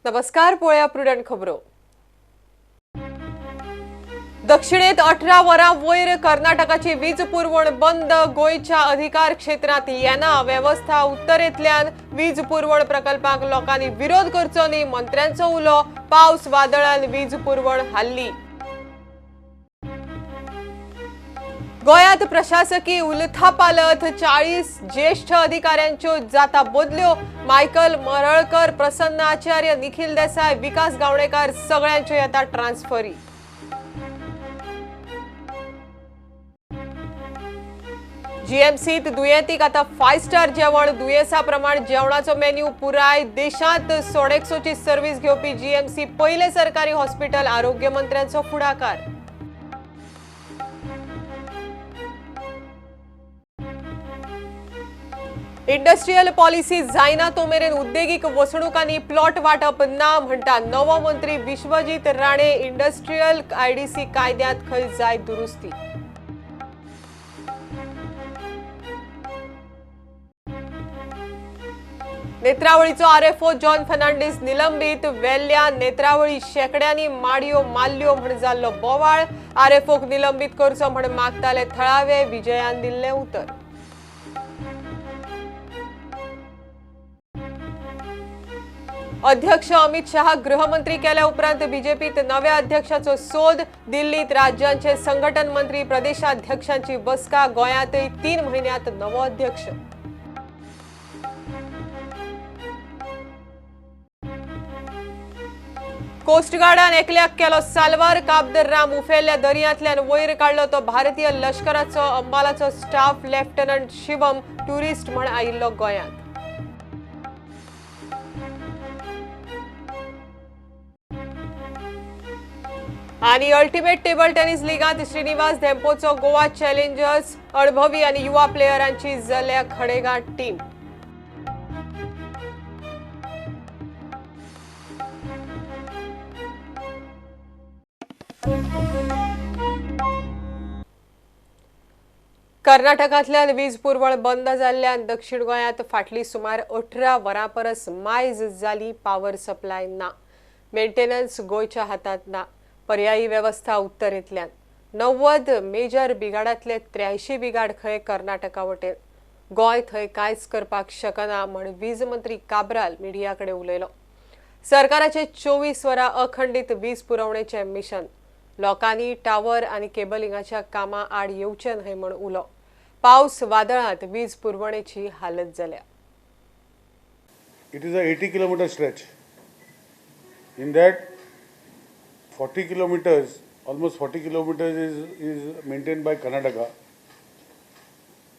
नमस्कार, पळया प्रुडंट खबरो। दक्षिणेत 18 वरां वयर कर्नाटकाची वीज पुरवण बंद। गोंयच्या अधिकार क्षेत्रांत येना वेवस्था। उत्तरेंतल्यान वीज पुरवण प्रकल्पाक लोकांनी विरोध करचो न्ही, मंत्र्यांचो उलो। पावस वादळान वीज पुरवण हाल्ली। गोंयांत प्रशासकी उलथापालथ, 40 ज्येष्ठ अधिकाऱ्यांच्यो जाता बदल्यो। मायकल मरळकर, प्रसन्न आचार्य, निखिल देसाय, विकास गावणेकर सगळ्यांच्यो येता ट्रान्सफरी। जीएमसीत दुयेंतीक आता 5 स्टार जेवण। दुयेंसा प्रमाण जेवणाचो मेन्यू। पुराय देशांत 150ची सर्व्हिस घेवपी जीएमसी पयलें सरकारी हॉस्पिटल। आरोग्य मंत्र्यांचो फुडाकार। इंडस्ट्रियल पॉलिसी जायना तो मेरेन उद्देगीक वसणुकांनी प्लॉट वाटप ना म्हणटा नवो मंत्री विश्वजीत राणे। इंडस्ट्रियल आयडीसी कायद्यांत खंय जाय दुरुस्ती। नेत्रावळीचो आरएफओ जॉन फर्नांडीस निलंबीत। वेल्ल्या नेत्रावळी शेकड्यांनी माडयो मारल्यो म्हण जाल्लो बोवाळ। आरएफओक निलंबीत करचो म्हण मागताले थळावे। विजयान दिल्लें उतर। अध्यक्ष अमित शाह गृहमंत्री केल्या उपरांत बीजेपीत नव्या अध्यक्षाचो सोद। दिल्लीत राज्यांचे संघटन मंत्री प्रदेशाध्यक्षांची बसका। गोंयांतय 3 म्हयन्यांत नवो अध्यक्ष। कोस्टगार्डान एकल्याक केलो साल्वार। काबदर राम उफेल्ल्या दर्यांतल्यान वयर काडलो तो भारतीय लश्कराचो अंबालाचो स्टाफ लेफ्टनंट शिवम ट्युरिस्ट म्हण आयिल्लो गोंयांत। आनी अल्टिमेट टेबल टेनिस लिगांत श्रीनिवास धेंपोचो गोवा चॅलेंजर्स। अणभवी आनी युवा प्लेयरांची जाल्या खडेगांठ टीम। कर्नाटकांतल्यान वीज पुरवण बंद जाल्ल्यान दक्षिण गोंयांत फाटली सुमार 18 वरां परस मायज जाली पावर सप्लाय ना। मेंटेनन्स गोंयच्या हातांत ना। पर्यायी वेवस्था उत्तरेंतल्यान। 90 मेजर बिगाडांतले 83 बिगाड खंय कर्नाटका वटेन। गोंय थंय कांयच करपाक शकना म्हण वीज मंत्री काब्राल मिडिया कडेन उलयलो। सरकाराचे 24 वरां अखंडीत वीज पुरवणेचें मिशन। लोकांनी टावर आनी केबलिंगाच्या कामा आड येवचें न्हय म्हण उलो। पावस वादळांत वीज पुरवणेची हालत जाल्या। It is a 80 kilometre stretch. In that 40 kilometers, almost 40 kilometers is maintained by Karnataka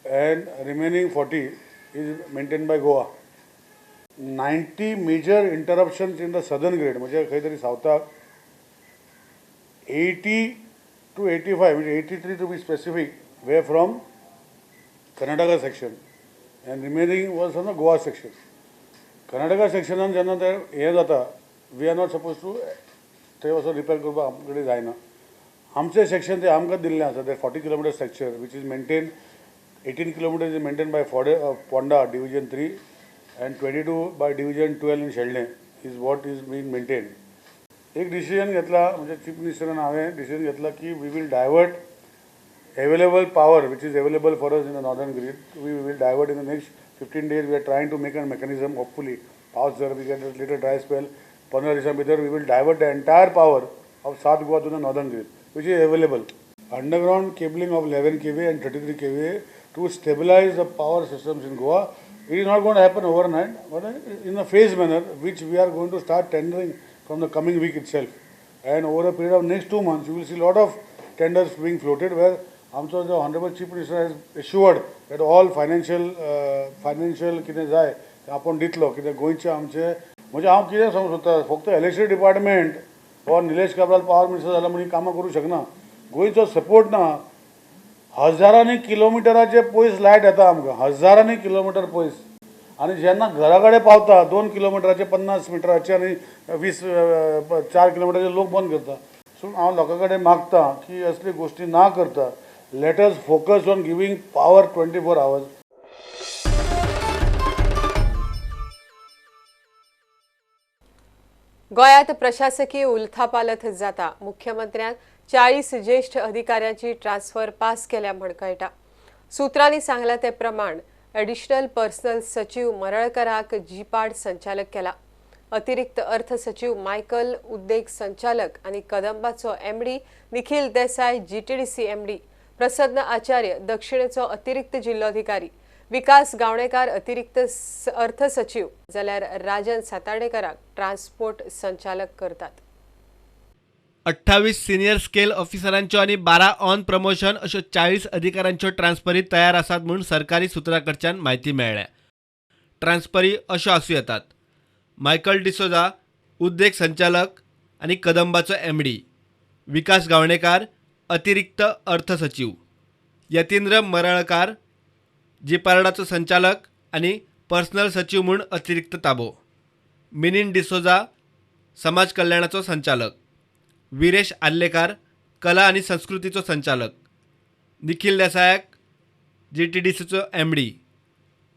and remaining 40 is maintained by Goa. 90 major interruptions in the southern grid, म्हणजे खंय तरी सावथाक 80 to 85, म्हणजे 83 to be specific, were from Karnataka section and remaining was from the Goa section. Karnataka sectionान जेन्ना ते हें जाता, we are not supposed to थंय वचून रिपेर करपाक आमचे कडेन जायना। आमचें सेक्शन तें आमकां दिल्लें आसा, ते 40 kilometre section which is maintain 18 kilometre is maintain by Ponda division 3 and 22 by division 12 in Sheldem is what is being maintain. एक डिसिजन घेतला म्हणजे चीफ मिनिस्टरान हांवें डिसिजन घेतला की we will divert available power which is available for us in the northern grid, we will divert in the next 15 days. We are trying to make a mechanism. Hopefully पावस जर we get little dry spell 15 दिसां भितर we will divert the entire power of South Goa to the northern grid which is available. Underground cabling of 11 kV and 33 kV to stabilize the power systems in Goa. It is not going to happen overnight, but in a phased manner, which we are going to start tendering from the coming week itself. And over a period of next 2 months, you will see lot of tenders being floated where आमचो जो Honorable Chief Minister has assured that all financial कितें जाय तें आपूण दितलो. कितें गोंयचे आमचे म्हणजे हांव कितें सांगूंक सोदता, फक्त electricity department or Nilesh Cabral power minister जाला म्हणून कामां करूंक शकना। गोंयचो सपोर्ट ना। हजारांनी किलोमिटराचे पयस लायट येता आमकां, हजारांनी किलोमिटर पयस। आनी जेन्ना घरा कडेन पावता 2 किलोमिटराचे 50 मिटराचे आनी 20 4 किलोमिटराचे लोक बंद करता। सो हांव लोकां कडेन मागता की असली गोश्टी ना करता let us focus on giving power 24 hours. गोंयांत प्रशासकीय उलथापालथ जाता. मुख्यमंत्र्यान 40 ज्येष्ठ अधिकाऱ्यांची ट्रान्सफर पास केल्या म्हण कळटा. सूत्रांनी सांगला ते प्रमाण एडिशनल पर्सनल सचिव मरळकराक जीपाड संचालक केला. अतिरिक्त अर्थ सचिव मायकल उद्देग संचालक आनी कदंबाचो MD Nikhil Desai GTDC MD, Prasanna Acharya दक्षिणेचो अतिरिक्त जिल्लोधिकारी, विकास गावणेकार अतिरिक्त अर्थ सचिव जाल्यार राजन सातार्डेकराक ट्रान्सपोर्ट संचालक करतात. 28 सिनियर स्केल ऑफिसरांच्यो आनी 12 ऑन प्रमोशन अश्यो 40 अधिकाऱ्यांच्यो ट्रान्सफरी तयार आसात म्हूण सरकारी सुत्रां कडच्यान म्हायती मेळ्ळ्या. ट्रान्सफरी अश्यो आसूं येतात: मायकल डिसोजा उद्देग संचालक आनी कदंबाचो MD, विकास गावणेकार अतिरिक्त अर्थ सचिव, यतींद्र मरळकार जिपार्डाचो संचालक आनी पर्सनल सचिव म्हूण अतिरिक्त ताबो, मिनीन डिसोजा समाज कल्याणाचो संचालक, विरेश आर्लेकार कला आनी संस्कृतीचो संचालक, निखिल देसायाक GTDCचो MD,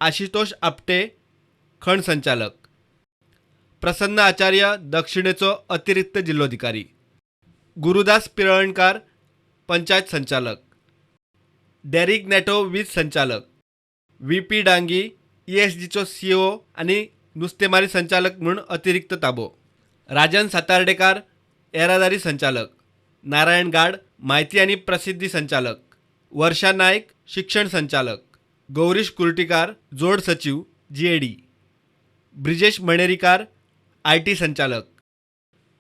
Ashutosh Apte खण संचालक, प्रसन्न आचार्य दक्षिणेचो अतिरिक्त जिल्लोधिकारी, गुरुदास पिरळणकार पंचायत संचालक, डेरिक नेटो वीज संचालक, VP Dangi ESGचो CO आनी नुस्तेमारी संचालक म्हूण अतिरिक्त ताबो, राजन सातार्डेकार येरादारी संचालक, नारायण गाड म्हायती आनी प्रसिद्धी संचालक, वर्षा नायक शिक्षण संचालक, गौरीश कुर्टीकार जोड सचिव GAD, Brijesh Manerikar IT संचालक.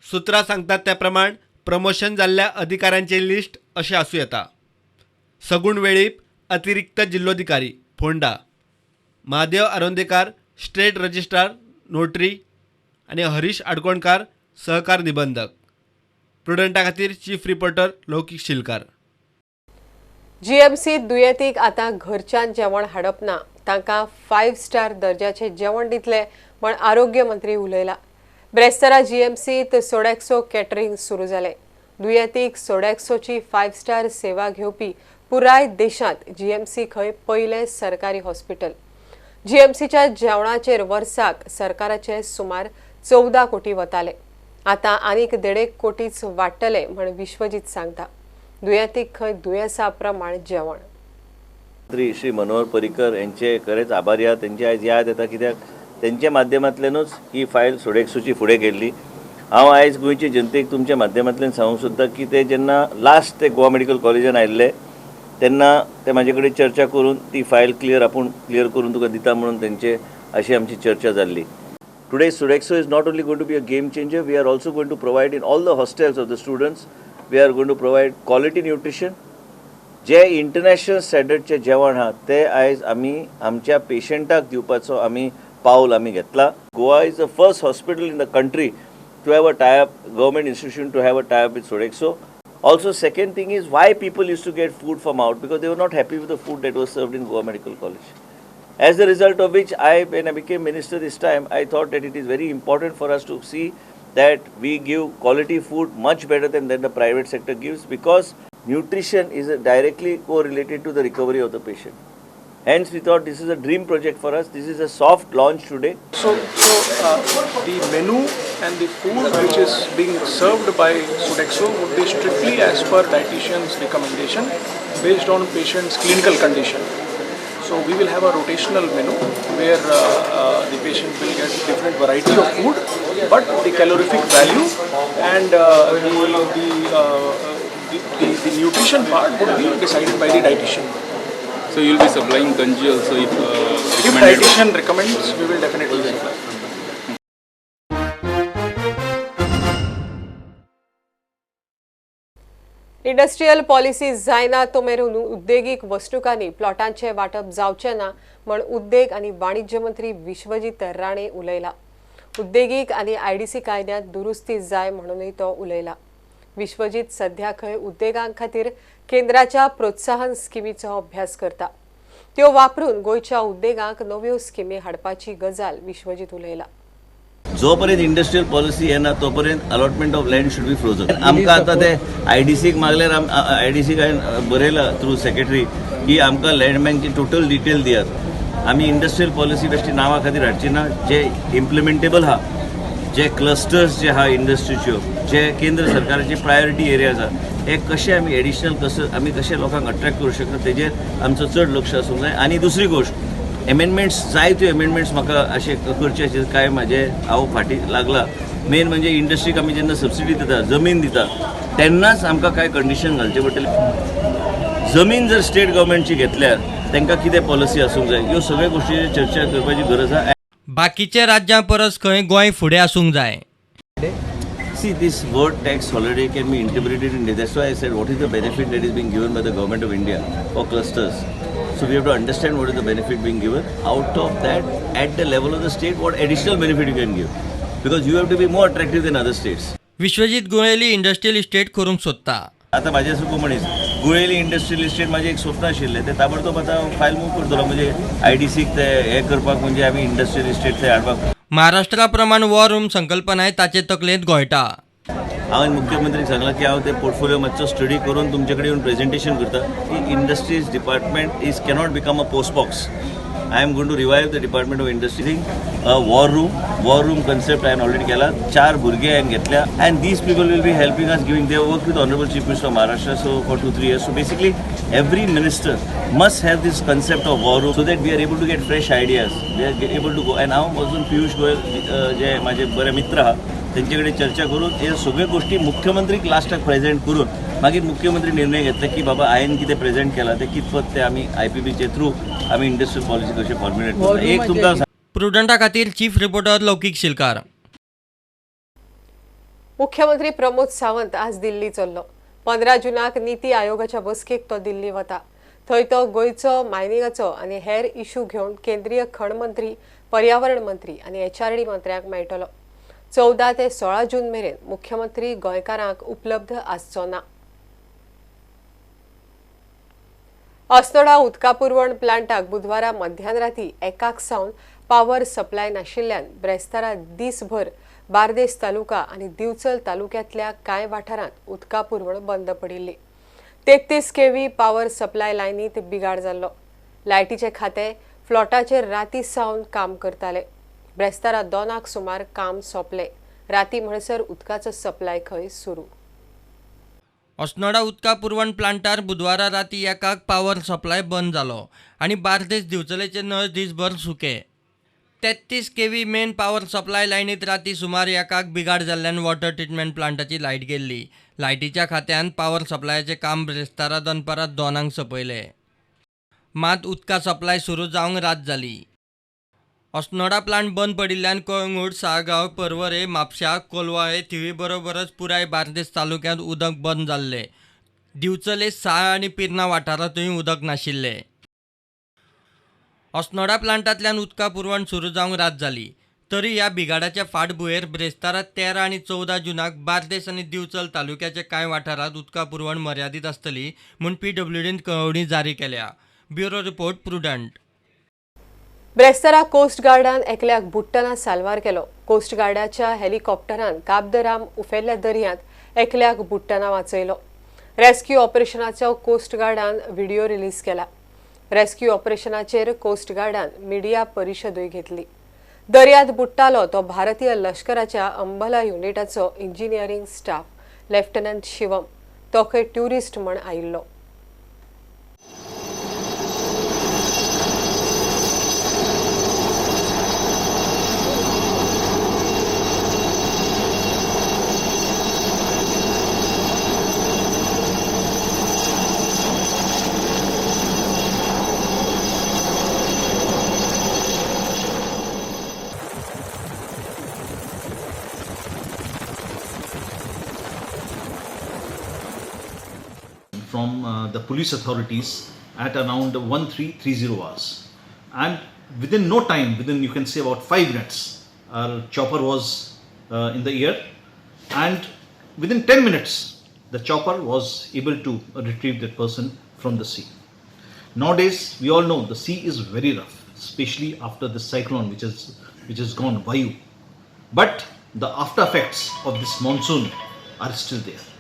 सूत्रां सांगतात त्या प्रमाण प्रमोशन जाल्ल्या अधिकाऱ्यांचे लिस्ट अशें आसूं येता: सगुण वेळीप अतिरिक्त जिल्लोधिकारी Ponda, Mahadev Arondekar state registrar notary आनी हरीश आडकोणकार सहकार निबंधक. प्रुडंटा खातीर चीफ रिपोर्टर लौकीक शिलकार. GMC दुयेंतीक आतां घरच्यान जेवण हाडप ना, तांकां 5 स्टार दर्जाचे जेवण दितले म्हण आरोग्य मंत्री उलयला. ब्रेस्तारा GMCत सोडॅक्सो कॅटरिंग सुरू जालें. दुयेंतीक सोडॅक्सोची 5 स्टार सेवा घेवपी पुराय देशांत GMC खंय पयलें सरकारी हॉस्पिटल. GMCच्या जेवणाचेर वर्साक सरकाराचे सुमार 14 कोटी वताले, आतां आनीक 1.5 कोटीच वाडटले म्हण विश्वजीत सांगता. दुयेंतीक खंय दुयेंसा प्रमाण जेवण. मंत्री श्री मनोहर पर्रीकर यांचे खरेंच आभारी आहा. तेंची आयज याद येता कित्याक तेंच्या माध्यमांतल्यानूच ही फायल सोडेक्सोची फुडें गेल्ली. हांव आयज गोंयचे जनतेक तुमच्या माध्यमांतल्यान सांगूंक सोदता की ते जेन्ना लास्ट ते गोवा मेडिकल कॉलेजान आयिल्ले तेन्ना ते म्हाजे कडेन चर्चा करून ती फायल क्लियर आपूण क्लियर करून तुका दिता म्हणून तेंचे अशी आमची चर्चा जाल्ली. Today Sodexo is not only going to be a game changer, we are also going to provide in all the hostels of the students, we are going to provide quality nutrition. जे international स्टँडर्डचें जेवण आहा ते आयज आमी आमच्या पेशंटाक दिवपाचो आमी पावल आमी घेतला. Goa is the first hospital in the country to have a tie up, government institution to have a tie up with Sodexo. Also second thing is why people use to get food from out, because they were not happy with the food that was served in Goa Medical College. As a result of which, when I became minister this time, I thought that it is very important for us to see that we give quality food much better than the private sector gives, because nutrition is directly correlated to the recovery of the patient. Hence, we thought this is a dream project for us. This is a soft launch today. So the menu and the food which is being served by Sodexo would be strictly as per dietitian's recommendation based on patient's clinical condition. So we will have a rotational menu where the patient will get different variety of food, but the calorific value and the nutrition part would be decided by the dietitian. So you will be supplying kanji also if recommended? If dietitian recommends, we will definitely supply. Industrial policy जायना तो मेरेन उद्देगीक वसणुकांनी प्लॉटांचे वांटप जावचें ना म्हण उद्देग आनी वाणिज्य मंत्री विश्वजीत राणे उलयला. उद्देगीक आनी IDC कायद्यांत दुरुस्ती जाय म्हणूनय तो उलयला. विश्वजीत सध्या खंय उद्देगां खातीर केंद्राच्या प्रोत्साहन स्किमीचो अभ्यास करता. त्यो वापरून गोंयच्या उद्देगांक नव्यो स्किमी हाडपाची गजाल विश्वजीत उलयला. जोपर्यंत इंडस्ट्रियल पॉलिसी येना तोपर्यंत allotment of land should be frozen. आमकां आतां ते IDCक मागल्यार IDCक हांवें बरयलां थ्रू सेक्रेटरी की आमकां लँड बँकची टोटल डिटेल दियात. आमी इंडस्ट्रियल पॉलिसी बेश्टी नांवा खातीर हाडची ना, जे इम्प्लिमेंटेबल आहा जे क्लस्टर्स जे आहा इंडस्ट्रीच्यो जे केंद्र सरकाराची प्रायोरिटी एरिया आसा हे कशे आमी एडिशनल क्लस्टर आमी कशे लोकांक अट्रॅक्ट करूं शकता तेजेर आमचो चड लक्ष आसूंक जाय. आनी दुसरी गोश्ट, एमेंडमेंट्स जायत्यो एमेंडमेंट्स म्हाका अशे करचे आशिल्ले कांय म्हाजे हांव फाटीं लागला. मेन म्हणजे इंडस्ट्रीक आमी जेन्ना सबसिडी दिता, जमीन दिता, तेन्नाच आमकां कांय कंडिशन घालचें पडटलें. जमीन जर स्टेट गव्हर्मेंटची घेतल्यार तांकां कितें पॉलिसी आसूंक जाय, ह्यो सगळ्यो गोश्टीचेर चर्चा करपाची गरज आसा. बाकीच्या राज्यां परस खंय गोंय फुडें आसूंक जाय. See, this word tax holiday can be interpreted in that's why I said what is the benefit that is being given by the government of India for clusters. So we have to understand what is the benefit being given. Out of that, at the level of the state, what additional benefit you can give. Because you have to be more attractive than other states. Vishwajit Guleli industrial estate करूंक सोदता. आतां म्हाजें सुको मनीस Guleli industrial estate म्हाजें एक स्वप्न आशिल्लें, तें ताबडतोब आतां फायल मूव करतलो. म्हणजे आय डी सीक ते हें करपाक, म्हणजे आमी इंडस्ट्रियल इस्टेट थंय हाडपाक. महाराष्ट्रा प्रमाण वॉर रूम संकल्पनाय ताचे तकलेंत घोळटा. हांवें मुख्यमंत्रीक सांगलां की हांव ते पोर्टफोलियो मातसो स्टडी करून तुमचे कडेन येवन प्रेजेंटेशन करता की industries department is cannot become a post box. I am going to revive the department of industries. War room concept हांवें ऑलरेडी केला. चार भुरगे हांवें घेतल्या and these people will be helping us, giving they work with honourable Chief Minister of Maharashtra so for 2-3 years. So basically every minister must have this concept of war room so that we are able to get fresh ideas, we are able to go. And हांव अजून पियुष गोयल जे माझे बरे मित्र आहा तेंचे कडेन चर्चा करून हे सगळ्यो गोष्टी मुख्यमंत्रीक लास्टाक प्रेझेंट करून मागीर मुख्यमंत्री निर्णय घेतले की बाबा हांवें कितें प्रेझेंट केलां तें कितपत ते आमी आय पी पीचे थ्रू आमी इंडस्ट्रियल पॉलिसी कशें फॉर्म्युलेट करता. एक तुमकां प्रुडंटा खातीर चीफ रिपोर्टर लौकीक शिलकार. मुख्यमंत्री प्रमोद सावंत आज दिल्ली चल्लो. 15 जुनाक निती आयोगाच्या बसकेक तो दिल्ली वता. थंय तो गोंयचो मायनिंगाचो आनी हेर इशू घेवन केंद्रीय खण मंत्री, पर्यावरण मंत्री आनी एचआरडी मंत्र्यांक मेळटलो. 14 ते 16 जून मेरेन मुख्यमंत्री गोंयकारांक उपलब्ध आसचो ना. अस्नोडा उदका पुरवण प्लांटाक बुधवारा मध्यान राती 1 सावन पावर सप्लाय नाशिल्ल्यान ब्रेस्तारा दीसभर बार्देस तालुका आनी दिवचल तालुक्यांतल्या कांय वाठारांत उदका पुरवण बंद पडिल्ली. 33 केव्ही पावर सप्लाय लायनीत बिगाड जाल्लो. लायटीचे खाते फ्लॉटाचेर राती सावन काम करताले. ब्रेस्तारा 2 सुमार काम सोंपले. राती म्हणसर उदकाचो सप्लाय खंय सुरू. अस्नोडा उदका पुरवण प्लांटार बुधवारा राती 1 पावर सप्लाय बंद जालो आनी बार्देस दिवचलेचे नळ दीसभर सुके. 33 केव्ही मेन पावर सप्लाय लायनीत राती सुमार 1 बिगाड जाल्ल्यान वॉटर ट्रिटमेंट प्लांटाची लायट गेल्ली. लायटीच्या खात्यान पावर सप्लायाचें काम ब्रेस्तारा दनपारां 2 सोंपयलें. मात उदका सप्लाय सुरू जावंक रात जाली. अस्नोडा प्लांट बंद पडिल्ल्यान कळंगूट, साळगांव, पर्वरे, म्हापशा, कोलवाळे, थिवी बरोबरच पुराय बार्देस तालुक्यांत उदक बंद जाल्लें. दिवचले, साळ आनी पिर्ना वाठारांतूय उदक नाशिल्लें. अस्नोडा प्लांटांतल्यान उदका पुरवण सुरू जावंक रात जाली तरी ह्या बिगाडाच्या फाटभुंयेर ब्रेस्तारा 13 आनी 14 जुनाक बार्देस आनी दिवचल तालुक्याच्या कांय वाठारांत उदका पुरवण मर्यादीत आसतली म्हूण पीडब्ल्यूडीन कळोवणी जारी केल्या. Bureau report, Prudent. ब्रेस्तारा कोस्ट गार्डान एकल्याक बुडटना साल्वार केलो. कोस्ट गार्डाच्या हेलिकॉप्टरान काब the Ram उफेल्ल्या दर्यांत एकल्याक बुडटना वाचयलो. रेस्क्यू ऑपरेशनाचो कोस्ट गार्डान व्हिडिओ रिलीज केला. रेस्क्यू ऑपरेशनाचेर कोस्ट गार्डान मिडिया परिशदूय घेतली. दर्यांत बुडटालो तो भारतीय लश्कराच्या अंबला युनिटाचो इंजिनियरींग स्टाफ लेफ्टनंट शिवम. तो खंय ट्युरिस्ट म्हण आयिल्लो. From the police authorities at around 1330 hours, and within no time, within you can say about 5 minutes, our chopper was in the air, and within 10 minutes the chopper was able to retrieve that person from the sea. Nowadays we all know the sea is very rough, especially after the cyclone which is gone, Vayu, but the after effects of this monsoon are still there.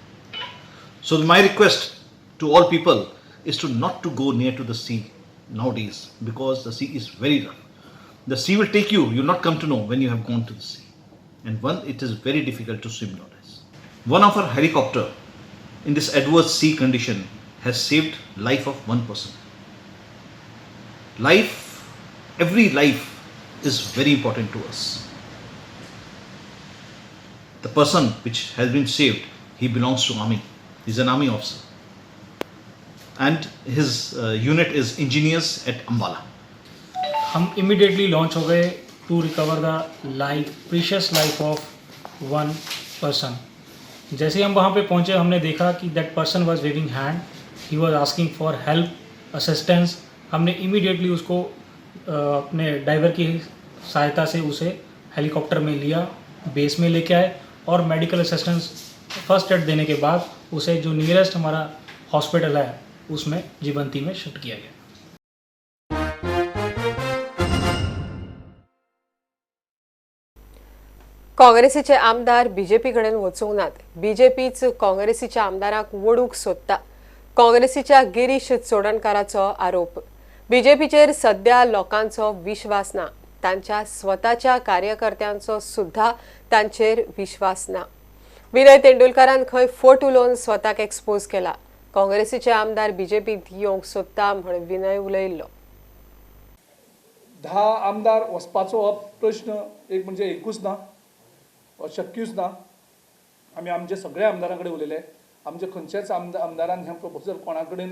So my request to all people is to not to go near to the sea nowadays because the sea is very rough. The sea will take you, you'll not come to know when you have gone to the sea. And one, it is very difficult to swim nowadays. One of our helicopter in this adverse sea condition has saved life of one person. Life, every life is very important to us. The person which has been saved, he belongs to army. He's an army officer. And his unit is engineers at Ambala. हम immediately launch हो गए to recover the life, precious life of one person. जैसे ही हम वहाँ pay पहुँचे, हमने देखा कि that person was waving hand, he was asking for help, assistance. हमने इमीडिएटली उसको अपने ड्राइवर की सहायता से उसे हेलीकॉप्टर में लिया, बेस में लेके आए और मेडिकल असिस्टेंस, फर्स्ट एड देने के बाद उसे जो नियरेस्ट हमारा हॉस्पिटल है, उसमें जीवंती में शिफ्ट किया गया। काँग्रेसीचे आमदार बीजेपी कडेन वचूंक नात, बीजेपीच काँग्रेसीच्या आमदारांक वडूंक सोदता। काँग्रेसीच्या गिरीश चोडणकाराचो आरोप। बीजेपीचेर सध्या लोकांचो विश्वास ना, तांच्या स्वताच्या कार्यकर्त्यांचो सुद्धा तांचेर विश्वास ना। विनय तेंडुलकारान खंय फट उलोवन स्वताक एक्सपोज केला। काँग्रेसीचे आमदार बीजेपीत येवंक सोदता म्हण विनय उलयल्लो। 10 आमदार वचपाचो हो प्रश्न एक म्हणजे एकूच ना, शक्यूच ना। आमी आमचे सगळ्या आमदारां कडेन उलयले, आमचे खंयच्याच आमदारान हें प्रपोजल कोणा कडेन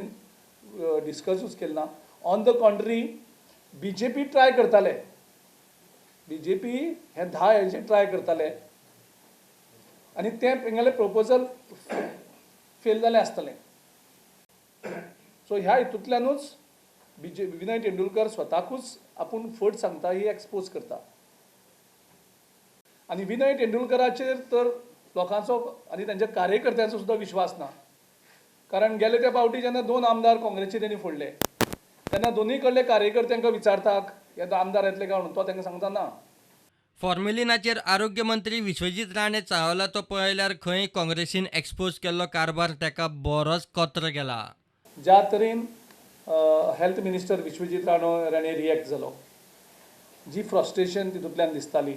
डिस्कसूच केलें ना। On the contrary BJP try करताले, बीजेपी हे 10 हेजे ट्राय करताले आनी तें तेंगेलें प्रपोजल फेल जालें आसतलें। सो ह्या हितूंतल्यानूच विनय तेंडुलकर स्वताकूच आपूण फट सांगता, ही एक्सपोज करता। आनी विनय तेंडुलकराचेर तर लोकांचो आनी तांच्या कार्यकर्त्यांचो सुद्दां विश्वास ना, कारण गेले त्या फावटी जेन्ना 2 आमदार काँग्रेसचे तेणी फोडले तेन्ना दोनूय कडले कार्यकर्त्यांक विचारतात हे आमदार येतले काय म्हणून, तो तांकां सांगता ना। फॉर्मेलिनाचेर आरोग्य मंत्री विश्वजीत राणे चाळवला तो पळयल्यार खंय काँग्रेसीन एक्सपोज केल्लो कारभार ताका बरोच कत्र गेला। ज्या तरेन health minister Vishwajit Rane react जालो, जी फ्रस्ट्रेशन तितूंतल्यान दिसताली,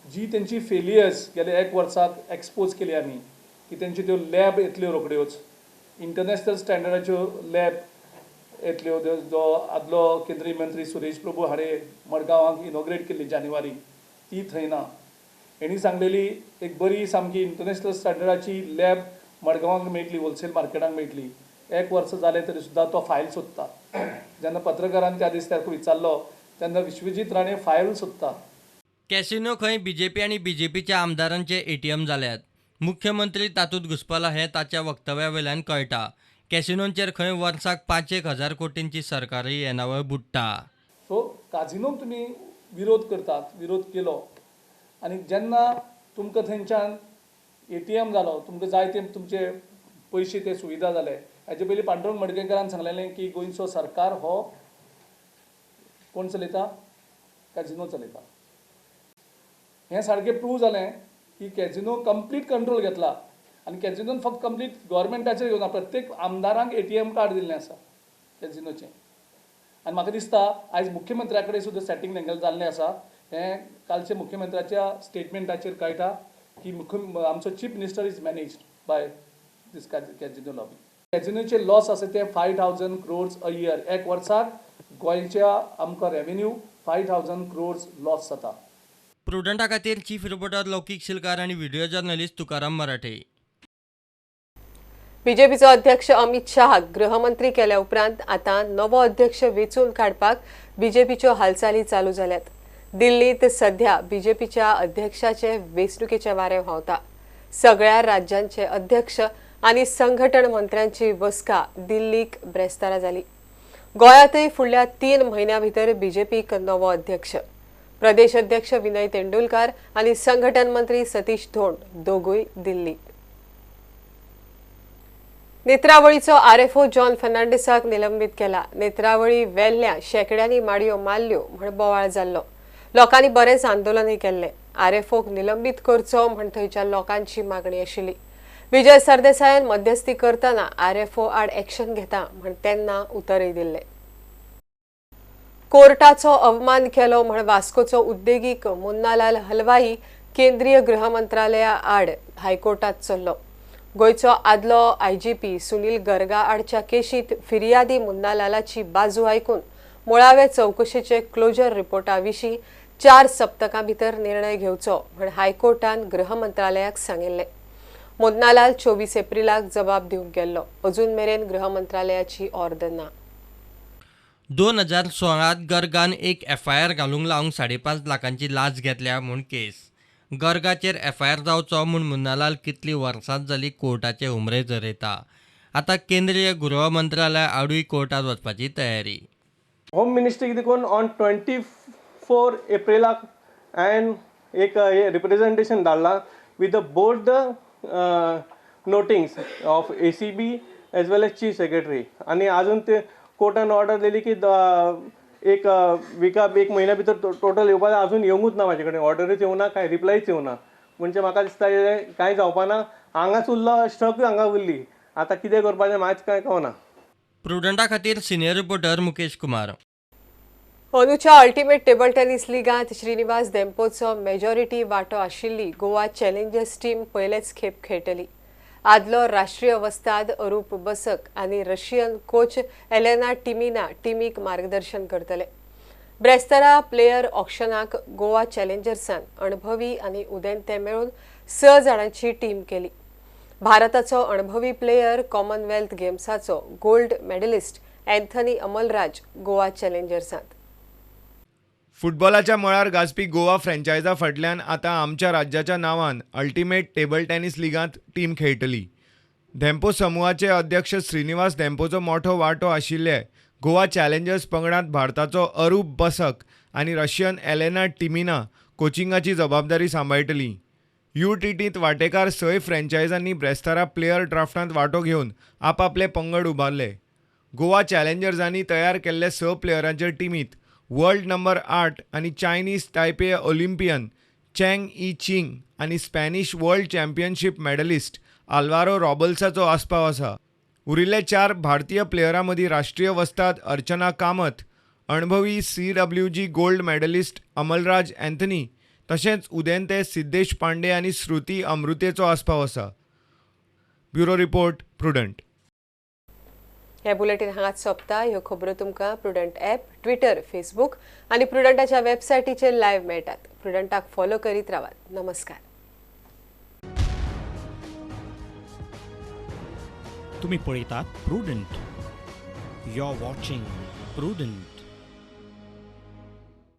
जी तेंची फेलियर्स गेले एक वर्साक एक्सपोज केली आमी की तेंच्यो त्यो लॅब येतल्यो रोखड्योच, इंटरनॅशनल स्टँडर्डाच्यो लॅब येतल्यो, जो आदलो केंद्रीय मंत्री सुरेश प्रभू हाणें मडगांवाक इनॉग्रेट केल्ली जानेवारी, ती थंय ना। हेणी सांगलेली एक बरी सामकी इंटरनॅशनल स्टँडर्डाची लॅब मडगांवाक मेळटली, होलसेल मार्केटाक मेळटली। एक वर्स जालें तरी सुद्दां तो फायल सोदता। जेन्ना पत्रकारान त्या दीस ताका विचारलो तेन्ना विश्वजीत राणे फायल सोदता। कॅसिनो खंय बीजेपी आनी बीजेपीच्या आमदारांचे एटीएम जाल्यात। मुख्यमंत्री तातूंत घुसपला हें ताच्या वक्तव्या वयल्यान कळटा। कॅसिनोंचेर खंय वर्साक 5-1 हजार कोटींची सरकारी येणावळ बुडटा। सो काजिनोक तुमी विरोध करतात, विरोध केलो आनी जेन्ना तुमकां थंयच्यान एटीएम जालो, तुमकां जाय ते तुमचे पयशे ते सुविधा जाले। हाजे पयलीं पांडुरंग मडकयकारान सांगलेलें की गोंयचो सरकार हो कोण चलयता, कॅजिनो चलयता। हें सारकें प्रूव जालें की कॅजिनो कंप्लीट कंट्रोल घेतला आनी कॅजिनोन फक्त कंप्लीट गव्हर्मेंटाचेर घेवना, प्रत्येक आमदारांक एटीएम कार्ड दिल्लें आसा कॅजिनोचें। आनी म्हाका दिसता आयज मुख्यमंत्र्या कडेन सुद्दां सेटींग तेंगेलें जाल्लें आसा। हें कालचे मुख्यमंत्र्याच्या स्टेटमेंटाचेर कळटा की आमचो chief minister is managed by this casino lobby. कॅजिनोचे loss आसा ते 5,000 क्रोर्स अ इयर, एक वर्साक गोंयच्या आमकां रेवेन्यू 5,000 क्रोर्स लॉस जाता। प्रुडंटा खातीर चीफ रिपोर्टर लौकीक शिलकार आनी व्हिडिओ जर्नलिस्ट तुकाराम मराठे। बीजेपीचो अध्यक्ष अमित शाह गृहमंत्री केल्या उपरांत आतां नवो अध्यक्ष वेंचून काडपाक बीजेपीच्यो हालचाली चालू जाल्यात। दिल्लीत सध्या बीजेपीच्या अध्यक्षाचे वेंचणुकेचे वारें व्हांवता। सगळ्या राज्यांचे अध्यक्ष आनी संघटन मंत्र्यांची बसका दिल्लीक ब्रेस्तारा जाली। गोंयांतय फुडल्या 3 म्हयन्यां भितर बीजेपीक नवो अध्यक्ष, प्रदेश अध्यक्ष विनय तेंडुलकार आनी संघटन मंत्री सतीश धोंड दोगूय दिल्लीक। नेत्रावळीचो आरएफओ जॉन फर्नांडीसाक निलंबीत केला। नेत्रावळी वेल्ल्या शेकड्यांनी माडयो मारल्यो म्हण बोवाळ जाल्लो। लोकांनी बरेंच आंदोलनय केल्लें। आरएफओक निलंबीत करचो म्हण थंयच्या लोकांची मागणी आशिल्ली। विजय सरदेसायान मध्यस्थी करतना आरएफओ आड एक्शन घेता म्हण तेन्ना उतरय दिल्लें। कोर्टाचो अवमान केलो म्हण वास्कोचो उद्देगीक मुन्नालाल हलवाई केंद्रीय गृह मंत्रालया आड हायकोर्टात चल्लो. गोंयचो आदलो IGP Sunil Garga आडच्या केशींत फिर्यादी मुन्नालालाची बाजू आयकून मुळावे चवकशेचे क्लोजर रिपोर्टा विशीं 4 सप्तकां भितर निर्णय घेवचो म्हण हायकोर्टान गृह मंत्रालयाक सांगिल्लें. मुन्नालाल 24 एप्रिलाक जबाब दिवंक गेल्लो. अजून मेरेन गृह मंत्रालयाची ऑर्द ना. 2016 गर्गान एक एफआयआर घालूंक लावंक 5.5 लाखांची लाच घेतल्या म्हूण केस. गर्गाचेर एफआयआर जावचो म्हूण मुन्नालाल कितली वर्सां जाली कोर्टाचे हुमरे झरयता. आतां केंद्रीय गृह मंत्रालय आडूय कोर्टात वचपाची तयारी. होम मिनिस्ट्रीक देखून ऑन 24 एप्रिलाक हांवें एक रिप्रेजेंटेशन धाडलां with the both the notings of ACB as well as chief secretary. आनी आजून ते कोर्टान ऑर्डर दिली की एक विका एक म्हयन्या भितर टोटल येवपा, आजून येवंकूच ना म्हाजे कडेन, ऑर्डरूच येवना, कांय रिप्लायच येवना. म्हणजे म्हाका दिसता कांय जावपा ना, हांगाच उरलो स्ट्रक, हांगा उरली. आतां कितें करपाचें म्हाका कांय कळना. प्रुडंटा खातीर सिनियर रिपोर्टर मुकेश कुमार. अंदूच्या अल्टिमेट टेबल टेनिस लिगांत श्रीनिवास धेंपोचो मेजॉरिटी वांटो आशिल्ली गोवा चॅलेंजर्स टीम पयलेच खेप खेळटली. आदलो राष्ट्रीय वस्ताद अरूप बसक आनी रशियन कोच एलेना टिमिना टिमीक मार्गदर्शन करतले. ब्रेस्तारा प्लेयर ऑक्शनाक गोवा चॅलेंजर्सान अणभवी आनी उदेंते मेळून 6 जाणांची टीम केली. भारताचो अणभवी प्लेयर कॉमनवेल्थ गेम्साचो gold medallist Anthony Amalraj Goa चॅलेंजर्सांत. फुटबॉलाच्या मळार गाजपी गोवा फ्रँचायजा फाटल्यान आतां आमच्या राज्याच्या नांवान अल्टिमेट टेबल टेनिस लिगांत टीम खेळटली. धेंपो समुहाचे अध्यक्ष श्रीनिवास धेंपोचो मोठो वांटो आशिल्ले गोवा चॅलेंजर्स पंगडांत भारताचो अरूप बसक आनी रशियन एलेना टिमिना कोचिंगाची जबाबदारी सांबाळटली. UTTत वांटेकार 6 फ्रँचायजांनी ब्रेस्तारा प्लेयर ड्राफ्टांत वांटो घेवन आपापले पंगड उबारले. गोवा चॅलेंजर्सांनी तयार केल्ले 6 प्लेयरांचे टिमींत वर्ल्ड नंबर 8 आनी Chinese Taipei Olympian Cheng I Ching आनी Spanish world championship medalist Alvaro रॉबल्साचो आस्पाव आसा. उरिल्ले 4 भारतीय प्लेयरां मदीं राष्ट्रीय वस्ताद अर्चना कामत, अणभवी CWG gold medalist Amalraj Anthony तशेंच उदेंते सिद्धेश पांडे आनी श्रुती अमृतेचो आस्पाव आसा. Bureau report, Prudent. हे बुलेटिन हांगाच सोंपता. ह्यो खबरो तुमकां प्रुडंट ॲप, ट्विटर, फेसबूक आनी प्रुडंटाच्या वेबसायटीचेर लायव्ह मेळटात. प्रुडंटाक फॉलो करीत रावात. नमस्कार. तुम्ही पळयतात Prudent. You are watching Prudent.